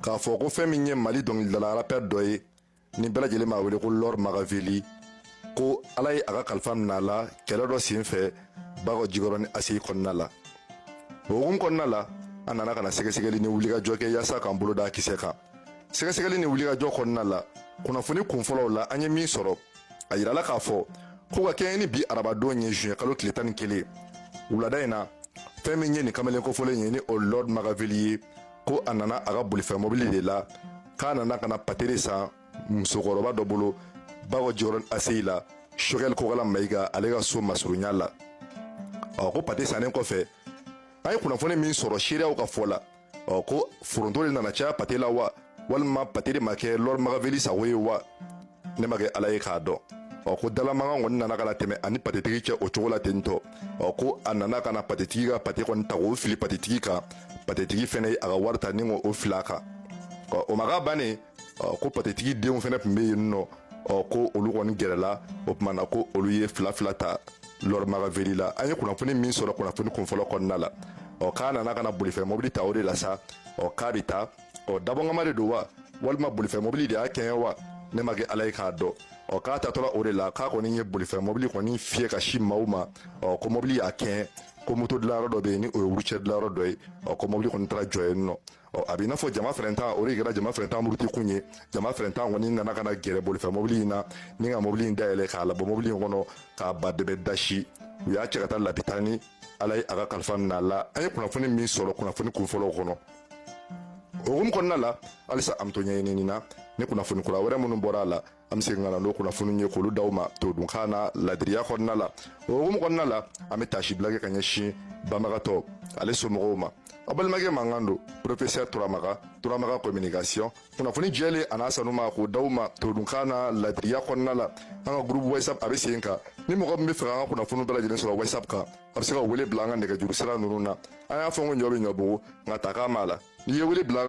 K'a fɔ ko fɛn min ye Mali dɔnkilidala rappeur dɔ ye, ni bɛɛ lajɛlen b'a wele ko Lord Makaveli, ko Ala ye a ka kalifa minɛ a la kɛlɛ dɔ sen fɛ Bakɔ Jikɔrɔni ACI kɔnɔna la. O hukumu kɔnɔna la, an nana ka na sɛgɛsɛgɛli ni wulikajɔ kɛ yaasa k'an bolo da kisɛ kan. Sɛgɛsɛgɛli ni wulikajɔ kɔnɔna la, kunnafoni kunfɔlɔw la, an ye min sɔrɔ, a yirala k'a fɔ ko ka kɛɲɛ ni bi arabadon ye, juin kalo tile 11, wulada in na, fɛn min ye nin kamalen kofɔlen ye, ni o Lord Makaveli ye, ko a nana a ka bolifɛn mɔbili de la, k'a nana ka na pate de san musokɔrɔba dɔ bolo Bakɔ Jikɔrɔni ACI la, Choguel Kokala Mayiga ale ka so masurunya la. Ɔ, ko pate sannen kɔfɛ, an ye kunnafoni min sɔrɔ seereyaw ka fɔ la, ɔ, ko foronto de nana caya pate la wa, walima pate de ma kɛ Lord Makaveli sago ye wa, ne ma kɛ Ala ye k'a dɔn. Ɔ, ko dalamankan kɔni nana ka na tɛmɛ ani patetigi cɛ o cogo la ten tɔ. Ɔ, ko a nana ka na patetigi ka pate kɔni ta k'o fili patetigi kan, patetigi fɛnɛ ye a ka wari ta ni k'o fili a kan. Ɔ, o ma k'a bannen. Ɔ, ko patetigi denw fɛnɛ tun bɛ yen nɔ. Ɔ, ko olu kɔni gɛrɛla o tuma na, ko olu ye fila fila ta Lord Makaveli la. An ye kunnafoni min sɔrɔ kunnafoni kunfɔlɔ kɔnɔna la, ɔ, k'a nana ka na bolifɛn mɔbili ta o de la sa. Ɔ, k'a bɛ taa, ɔ, dabɔnkama de don wa, walima bolifɛn mɔbili de y'a kɛɲɛ wa, ne ma kɛ Ala ye k'a dɔn. Ɔ, k'a tatɔla o de la, k'a kɔni ye bolifɛn mɔbili kɔni fiyɛ ka si maaw ma. Ɔ, ko mɔbili y'a kɛɲɛ, ko moto dilanyɔrɔ dɔ bɛ yen, ni o ye wheelchair dilanyɔrɔ dɔ ye. Ɔ, ko mɔbili kɔni taara jɔ yen nɔ. Ɔ, a b'i n'a fɔ jama fɛrɛntan, o de kɛra jama fɛrɛntan muruti kun ye. Jama fɛrɛntan kɔni nana ka na gɛrɛ bolifɛn mɔbili in na, ni ka mɔbili in dayɛlɛ k'a labɔ mɔbili in kɔnɔ k'a ba dɛbɛ dasi. U y'a cɛ ka taa lapitani. Ala ye a ka kalifa minɛ a la. An ye kunnafoni min sɔrɔ kunnafoni kunfɔlɔw kɔnɔ, o hukumu kɔnɔna la, halisa an bɛ to ɲɛɲinini na. Ni kunnafoni kura wɛrɛ minnu bɔra a la, an bɛ segin ka na n'o kunnafoni ye k'olu d'aw ma todunkan na ladiriya kɔnɔna la. O hukumu kɔnɔna la, an bɛ taasibila kɛ ka ɲɛsin banbagatɔ ale somɔgɔw ma. Aw balimakɛ mankan don, professeur Turamaga, Turamaga communication. Kunnafoni jɛlen a n'a sanuma k'o d'aw ma todunkan na ladiriya kɔnɔna la. An ka groupe WhatsApp a bɛ sen kan. Ni mɔgɔ min bɛ fɛ k'an ka kunnafoni bɛɛ lajɛlen sɔrɔ WhatsApp kan, a bɛ se ka wele bila an ka nɛgɛjuru sira ninnu na. An y'a fɔ ko ɲɔ bɛ ɲɔbugu, nka ta k'a m'a la. N'i ye wele bila